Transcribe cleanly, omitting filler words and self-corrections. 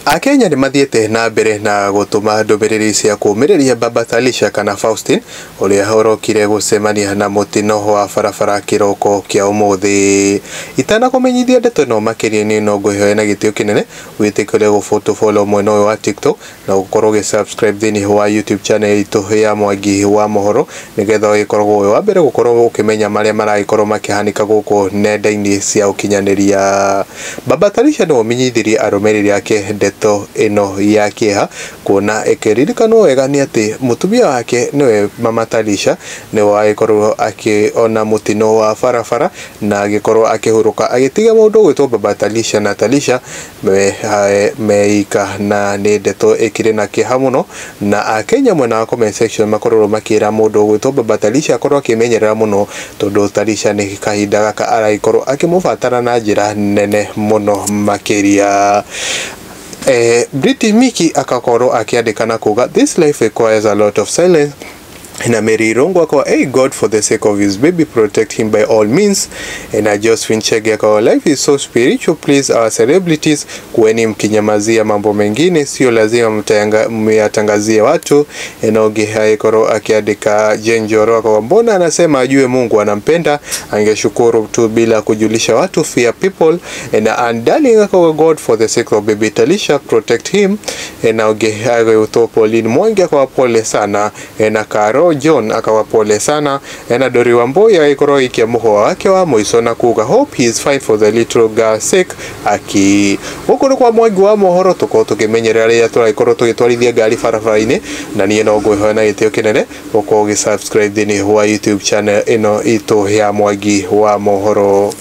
Akenya nĩ mathiĩte na mbere na gũtũma ndũmĩrĩri cia kũũmĩrĩria Baba Talisha kana Faustin ũrĩa ũrokire gũcemania na mũtino wa barabara kĩroko kĩa ũmũthĩ. Itanakũmenyithia ndeto ĩno makĩria niĩ no ngwĩhoya na gĩtĩo kĩnene wĩtĩkĩre gũtũ follow mwena ũyũ wa TikTok na gũkorwo ũgĩ subscribe thĩinĩ wa YouTube channel itũ ya Mwangi wa Mohoro nĩgetha ũgĩkoragwo wĩ wa mbere gũkorwo ũkĩmenya marĩa maragĩkorwo makĩhanĩka gũkũ nenda-inĩ cia ũkinyanĩria. Baba Talisha nĩwe ũmenyithirie arũmĩrĩri ake ndeto ĩno ya kĩeha kuona ĩkĩririkanwo wega nĩ atĩ mũtumia wake nĩwe Mama Talisha nĩwe wagĩkorwo akĩona mũtino wa barabara na agĩkorwo akĩhurũka agĩtiga mũndũ ũgwĩtwo Baba Talisha na Talisha meika na nĩ ndeto ĩkĩrĩ na kĩeha mũno na Akenya mwena wa comment section makorwo makĩra mũndũ ũgwĩtwo Baba Talisha akorwo akĩmenyerera mũno tondũ Talisha nĩ kahinda gaka aragĩkorwo akĩmũbatara na njĩra nene mũno makĩria. Briti Miki akakorwo akiandĩka na kuga, "This life requires a lot of silence." Na Mary Irungu akawa, "Hey God, for the sake of his baby, protect him by all means." Na Josephine Chege akawa, "Life is so spiritual, please our celebrities, kuweni mkinyamazia mambo mengine, sio lazima myatangazie watu." Enogi agĩkorwo akiandika Jenjoro akawa, "Mbona anasema ajue Mungu anampenda, angeshukuru tu bila kujulisha watu, fear people." Na Andarling akawa, "God, for the sake of baby Talisha, protect him." Na ũngĩ agĩtwo Pauline Mwangi akawa, "Pole sana." Na Karo John akawa, "Pole sana." Na Dori Wambui agĩkorwo agĩikia mũhũa wake wa mũico na kuga, "Hope he is fine for the little girl sake." Aki gũkũ nĩ kwa Mwangi wa Mohoro tũkorwo tũkĩmenyerera rĩrĩa tũragĩkorwo tũgĩtwarithia ngari barabara-inĩ na niĩ no ngwĩhoya na gĩtĩo kĩnene ũkorwo ũgĩ subscribe thĩinĩ wa YouTube channel ĩno itũ ya Mwangi wa Mohoro.